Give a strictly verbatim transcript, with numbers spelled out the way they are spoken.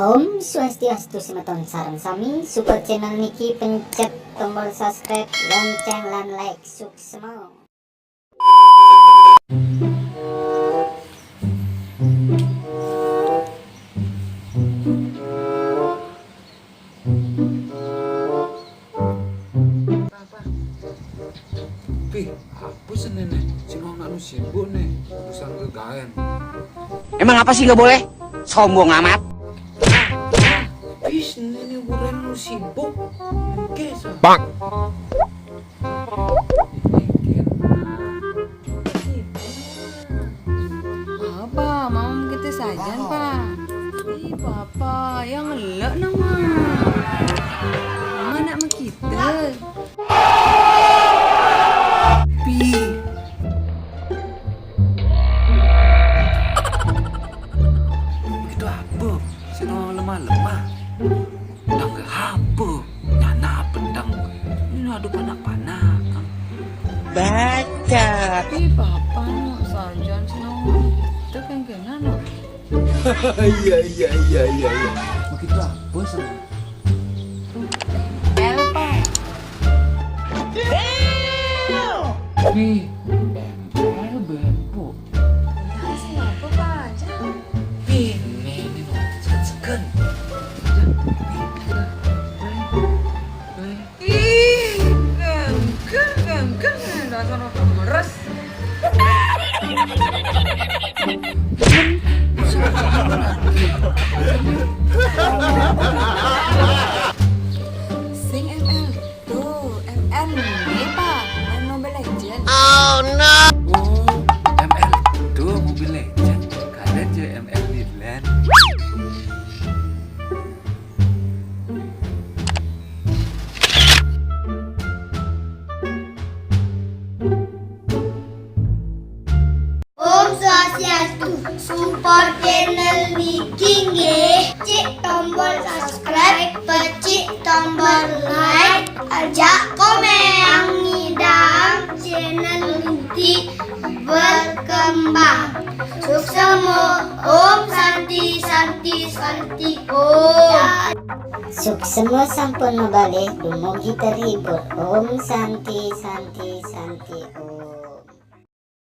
Om Swastiastu semeton sareng sami, support channel niki pencet tombol subscribe, lonceng lan like, suksma. Pi, apa senene? Sing ana sibuk ne, urusan kegaen. Emang apa sih nggak boleh? Sombong amat. Pi, senene urusan sibuk. Oke, sa. Pak. Apa? Mama begitu saja, Pak. Ih, Papa, yang ngelak nama. Mama nak mekita. Pi. Begitu apa? Sing lemah-lemah. Dang apa? Nyana apa dang? Ini ada panak-panak. Baca. Ih, Papa nak saja senang. Itu kan kena nak. Iya, iya, iya, iya, iya. Begitu apa sama? L, Pak. Pi, M L bempo. Nah, siapa, Pak? Jangan. Pi, ini, ini, no. Seken-seken. Ih, gengger, gengger, dasar orang meres. Sing M L. Tuh, M L nih, Pak. Main Mobile Legend. Oh, M L tuh Mobile Legend. Kada je M L di LAN. Om Swastiastu, support channel niki nggih, cik tombol subscribe, pecik tombol like, ajak komen, ngidam channel niki berkembang. Suksma, Om Santi, Santi, Santi, Om. Suksma sampun mabalih, dumugi terhibur. Om Santi, Santi, Santi, Om.